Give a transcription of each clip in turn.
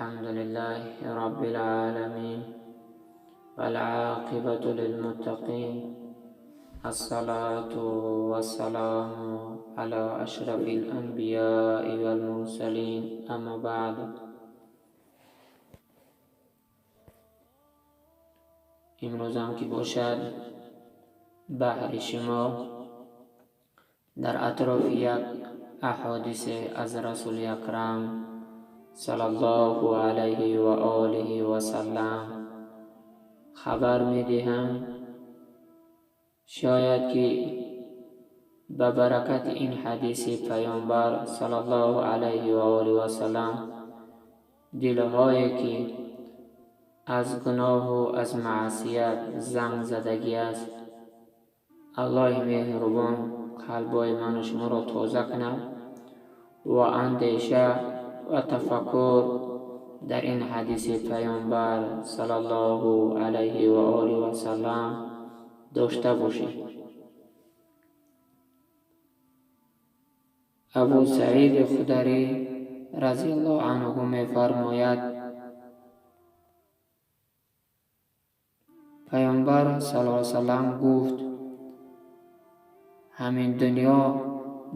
الحمد لله رب العالمين، والعاقبة للمتقين، الصلاة والسلام على أشرف الأنبياء والمرسلين، أما بعد. Имрӯзам ки бошад, баҳри шумо дар атрофи як аҳодисе аз Расули Акрам саллаллоҳу алайҳи ва олиҳи васаллам хабар медиҳам. Шояд ки ба баракати ин ҳадиси Паёмбар саллаллоҳу алайҳи ва олиҳи васаллам дилҳое ки аз гуноҳу аз маъсият занг задагӣ аст, Аллоҳи меҳрубон қалбҳои ману шуморо тоза кунад ва андеша ва тафаккур дар ин ҳадиси Паёмбар саллаллоҳу алайҳи ва олиҳи васаллам дошта бошед. Абу Саиди Хударӣ разияллоҳу анҳу мефармояд: Паёмбар саллаллоҳу алайҳи васаллам гуфт: ҳамин дунё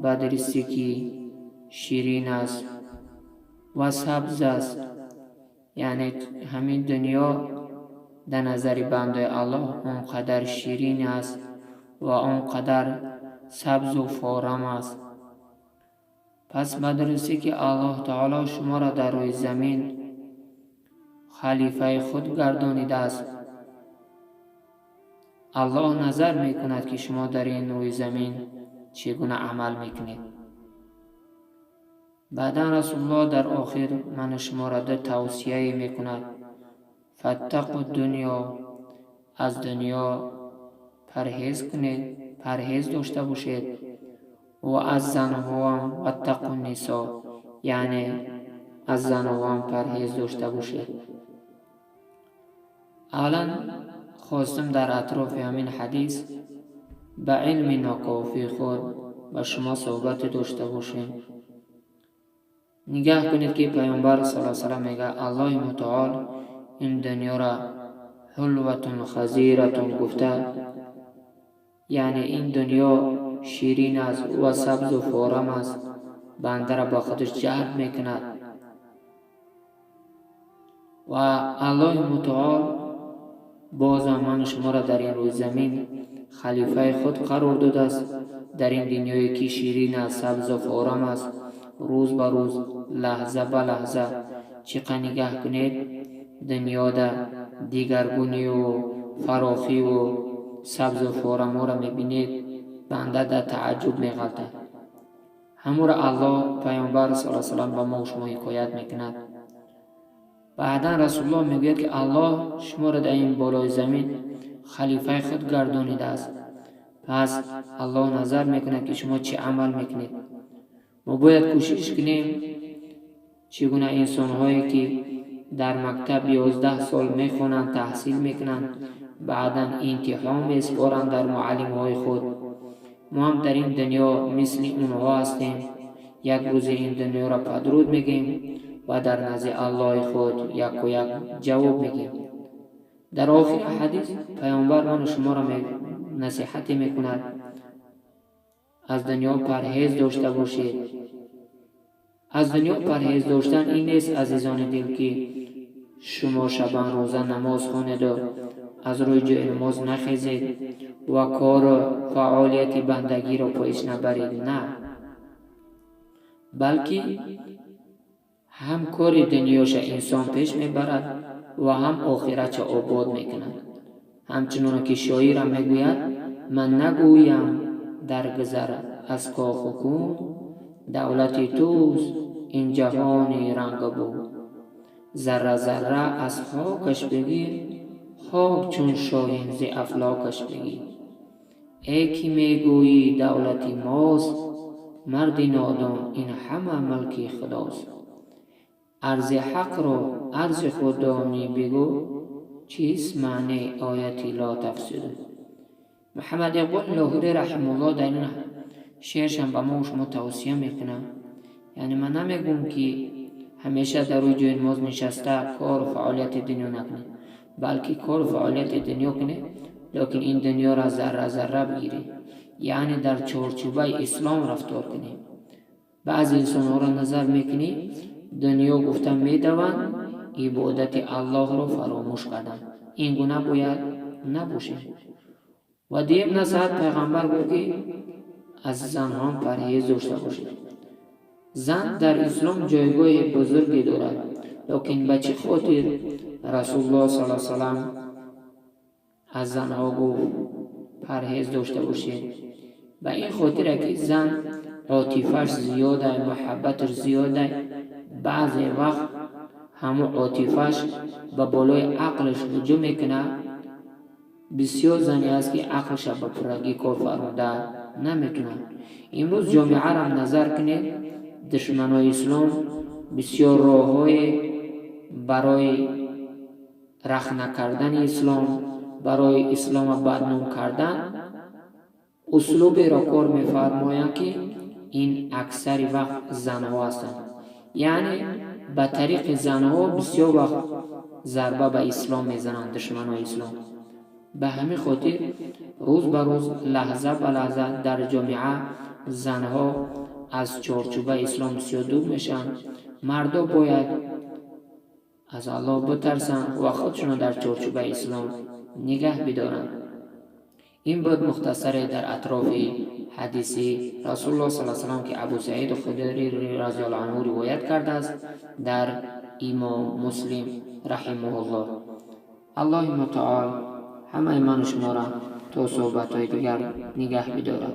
ба дурустӣ ки ширин аст ва сабз аст. Яъне ҳамин дунё дар назари бандаи Аллоҳ он қадар ширин аст ва он қадар сабзу форам аст. Пас ба дурустӣ ки Аллоҳ таоло шуморо дар рӯи замин халифаи худ гардонидааст. Аллоҳ назар мекунад ки шумо дар ин рӯи замин чӣ гуна амал мекунед. Баъдан Расулуллоҳ дар охир ману шуморо ду тавсияе мекунад: фаттақу дунё, аз дунё парҳез кунед, парҳез дошта бошед, ва аз занҳоам ваттақу нисо, яъне аз занҳоам парҳез дошта бошед. Аввалан хостам дар атрофи ҳамин ҳадис ба илми нокофии худ ба шумо суҳбате дошта бошем. Нигаҳ кунед ки Паёмбар саллаллоҳу алайҳи васаллам мегӯяд: Аллоҳи мутаол ин дунёро ҳулватун хазиратун гуфта, яъне ин дунё ширин аст ва сабзу форам аст, бандаро ба худаш ҷалб мекунад. Ва Аллоҳи мутаол бозам ману шуморо дар ин рӯи замин халифаи худ қарор додааст. Дар ин дунёе ки ширин аст, сабзу форам аст, рӯз ба рӯз, лаҳза ба лаҳза чӣ қа нигаҳ кунед, дунёда дигаргуниву фарохиву сабзу фораморо мебинед, банда дар тааҷҷуб меғалтад. Ҳамуро Аллоҳ Паёмбар саллаллоҳу алайҳи васаллам ба мо шумо ҳикоят мекунад. Баъдан Расулуллоҳ мегӯяд ки Аллоҳ шуморо дар ин болои замин халифаи худ гардонидааст. Пас Аллоҳ назар мекунад ки шумо чӣ амал мекунед. Мо бояд кӯшиш кунем чӣ гуна инсонҳое ки дар мактаб 11 сол мехонанд, таҳсил мекунанд, баъдан имтиҳон месупоранд дар муаллимҳои худ. Мо ҳам дар ин дунё мисли онҳо ҳастем. Як рӯзе ин дунёро падруд мегӯем ва дар назди Аллоҳи худ яку як ҷавоб мегӯем. Дар охири ҳадис Паёмбар ману шуморо насиҳате мекунад: аз дунё парҳез дошта бошед. Аз дунё парҳез доштан ин нест, азизони дил, ки шумо шабан рӯза намоз хонеду аз рӯи ҷои намоз нахезед ва кору фаъолияти бандагиро пеш набаред. На, балки ҳам кори дунёша инсон пеш мебарад ва ҳам охиратша обод мекунад. Ҳамчуноне ки шоирам мегӯяд: ман нагӯям дар гузар аз коху кун, давлати туст ин ҷаҳони рангбу. Зарра зарра аз хокаш бигир, хок чун шоҳин зи афлокаш бигир. Э ки мегӯӣ давлати мост, марди нодон ин ҳама мулки худост. Арзи ҳақро арзи худ донӣ бигӯ, чист маънии ояти ло тафсиду. Муҳаммад Иқбол Лоҳурӣ раҳимуллоҳ дар ин шеършам ба мо шумо тавсия мекунад. Яъне ман намегӯм ки Ҳамеша дар рӯи ҷои намоз нишаста кору фаъолияти дунё накунед, балки кору фаъолияти дунё кунед, лекин ин дунёро зарра зарра бигиред, яъне дар чорчӯбаи ислом рафтор кунед. Баъзе инсонҳоро назар мекунӣ, дунё гуфта медаванд, ибодати Аллоҳро фаромӯш карданд. Ин гуна бояд набошем. Ва дуюм насиҳат, пайғамбар гуфт, ки аз занҳо парҳез дошта бошед. Зан дар ислом ҷойгоҳи бузурге дорад, лекин ба чӣ хотир Расулуллоҳ сал салам аз занҳо гуфт, парҳез дошта бошед? Ба ин хотире, ки зан отифаш зиёдай, муҳаббаташ зиёдай. Баъзе вақт ҳамун отифаш ба болои ақлаш ҳуҷум мекунад. Бисёр зане аст, ки ақлша ба пуррагӣ кор фармуда наметунад. Имрӯз ҷомеарам назар кунед, душманои ислом бисёр роҳҳое барои рахна кардани ислом, барои ислома бадном кардан услуберо кор мефармоянд, ки ин аксари вақт занҳо ҳастанд, яъне ба тариқи занҳо бисёр вақт зарба ба ислом мезананд душманои ислом. Ба ҳамин хотир рӯз ба рӯз, лаҳза ба лаҳза дар ҷомеа занҳо аз чорчӯбаи ислом бисёр дур мешаванд. Мардо бояд аз Аллоҳ битарсанд ва худшонро дар чорчӯбаи ислом нигаҳ бидоранд. Ин буд мухтасаре дар атрофи ҳадиси Расулуллоҳ сал салам, ки Абу Саид Худри разиаллоҳу анҳу ривоят кардааст дар Имом Муслим раҳимаҳуллоҳ. Аллоҳи мутаол ҳамаи ману шуморо то суҳбатҳои дигар нигаҳ бидорад.